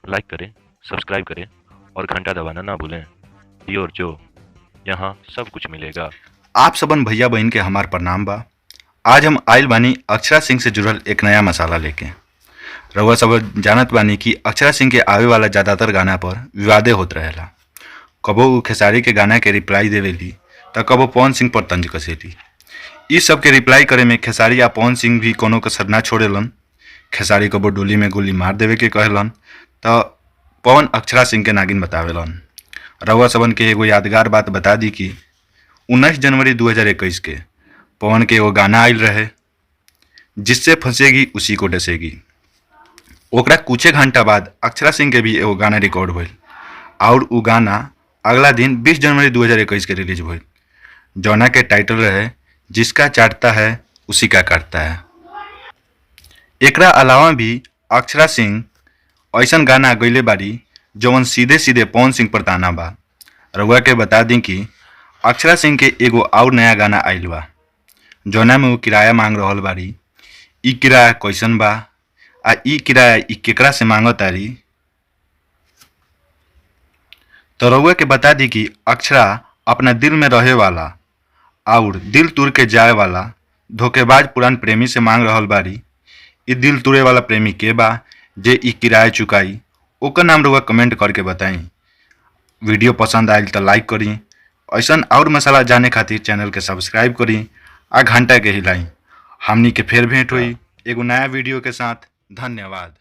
लाइक करें, सब्सक्राइब करें और घंटा दबाना ना भूलें। और जो यहाँ सब कुछ मिलेगा। आप सबन भैया बहन के हमार प्रणाम बा। आज हम आइल बानी अक्षरा सिंह से जुड़ल एक नया मसाला लेके। रउआ सब जानत बानी कि अक्षरा सिंह के आवे वाला ज़्यादातर गाना पर विवादे होत रहेला। कबो उ खेसारी के गाना के रिप्लाई देवेली त कबो पवन सिंह पर तंज कसेली। इ सब के रिप्लाई करे में खेसारी आ पवन सिंह भी कोनो कसर ना छोड़ेलन। खेसारी कबो डोली में गोली मार देवे के कहेलन त पवन अक्षरा सिंह के नागिन बतावेलन। रउआ सबन के एगो यादगार बात बता दी कि 19 जनवरी 2021 के पवन के एगो गाना आयल रहे, जिससे फंसेगी उसी को डसेगी। ओकरा कुछे घंटा बाद अक्षरा सिंह के भी एगो गाना रिकॉर्ड भइल और उ गाना अगला दिन 20 जनवरी 2021 के रिलीज भइल, जौना के टाइटल रहे जिसका चाटता है उसी का काटता है। एकरा अलावा भी अक्षरा सिंह ऐसन गाना गईले बारी जौन सीधे सीधे पवन सिंह पर ताना बा। रउआ के बता दी कि अक्षरा सिंह के एगो और नया गाना आइल बा, जौना में वो किराया मांग रहल बारी। इ किराया कैसन बा आ इ किराया इ केकरा से मांगतारी, तो रउआ के बता दी कि अक्षरा अपना दिल में रहे वाला और दिल तुर के जाए वाला धोखेबाज पुरान प्रेमी से मांग रहल बारी। इ दिल तुरे वाला प्रेमी के बा जे इ किराया चुकाई, ओकर नाम रउआ कमेंट करके बताई। वीडियो पसंद आयल तो लाइक करी। ऐसन और मसाला जाने खातिर चैनल के सब्सक्राइब करी आ घंटा के हिलाई। हमनी के फेर भेंट हुई एगो नया वीडियो के साथ। धन्यवाद।